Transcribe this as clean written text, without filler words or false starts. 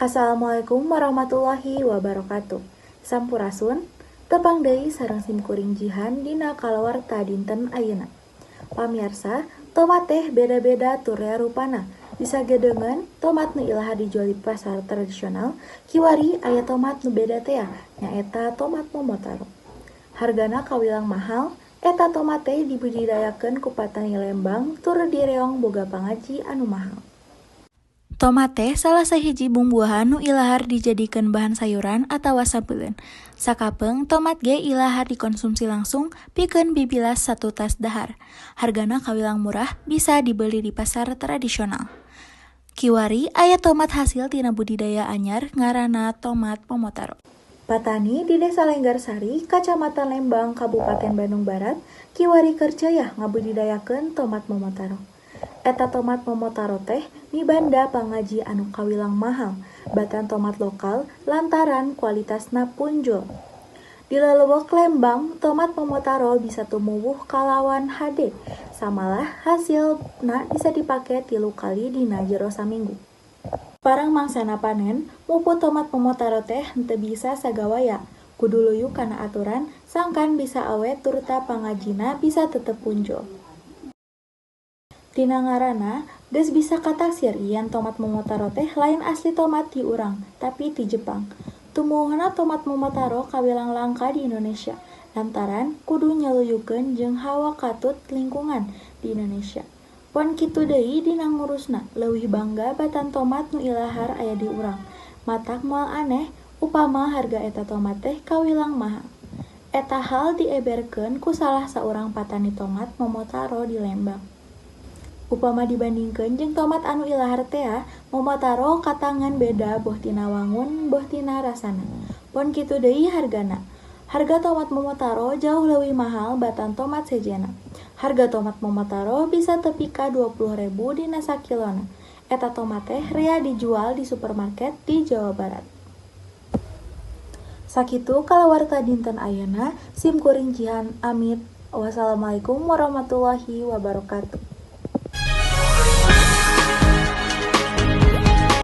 Assalamualaikum warahmatullahi wabarakatuh. Sampurasun, tepang deui sareng simkuring Jihan dina kalawarta dinten ayeuna. Pamiarsa, tomat teh beda-beda tur rea rupana. Bisa gedeungeun tomat nu ilahar dijual di pasar tradisional, kiwari aya tomat nu beda tea, nyaeta tomat Momotaro. Hargana kawilang mahal, eta tomat teh dibudidayakeun ku patani Lembang tur direong boga pangaji anu mahal. Tomat teh salah sahiji bumbuahan nu ilahar dijadikeun bahan sayuran atawa sampeuleun. Sakapeung tomat ge ilahar dikonsumsi langsung pikeun bibilas satutas dahar. Hargana kawilang murah, bisa dibeli di pasar tradisional. Kiwari aya tomat hasil tina budidaya anyar ngaranna tomat Momotaro. Patani di Desa Lenggarsari, Kacamatan Lembang, Kabupaten Bandung Barat, kiwari keur ceyah ngabudidayakeun tomat Momotaro. Eta tomat Momotaro teh mibanda pangaji anu kawilang mahal, batan tomat lokal lantaran kualitasna punjul. Di lelewek Lembang, tomat Momotaro bisa tumuwuh kalawan hade, samalah hasilna bisa dipake 3 kali dina jero saminggu. Parang mangsana panen, muput tomat Momotaro teh henteu bisa sagawaya, kudu luyuh kana aturan sangkan bisa awet turta pangajina bisa tetep punjul. Tina ngaranna, geus bisa kataksir yen tomat Momotaro teh lain asli tomat ti urang, tapi ti Jepang. Tumuwuhna tomat Momotaro kawilang langka di Indonesia, lantaran kudu nyaluyukeun jeung hawa katut lingkungan di Indonesia. Pon kitu deui dina ngurusna, leuwih bangga batan tomat nu ilahar aya di urang. Matak moal aneh, upama harga eta tomat teh kawilang mahal. Eta hal dieberkeun ku salah saurang patani tomat Momotaro di Lembang. Upama dibandingkeun jeung tomat anu ilahar tea, Momotaro katangan beda boh tina wangun boh tina rasana. Pon kitu deui hargana. Harga tomat Momotaro jauh leuwih mahal batan tomat sejenna. Harga tomat Momotaro bisa tepi ka 20.000 dina sakilona. Eta tomat teh rea dijual di supermarket di Jawa Barat. Sakitu kalawarta dinten ayeuna, sim kuring Jihan amit. Wassalamualaikum warahmatullahi wabarakatuh.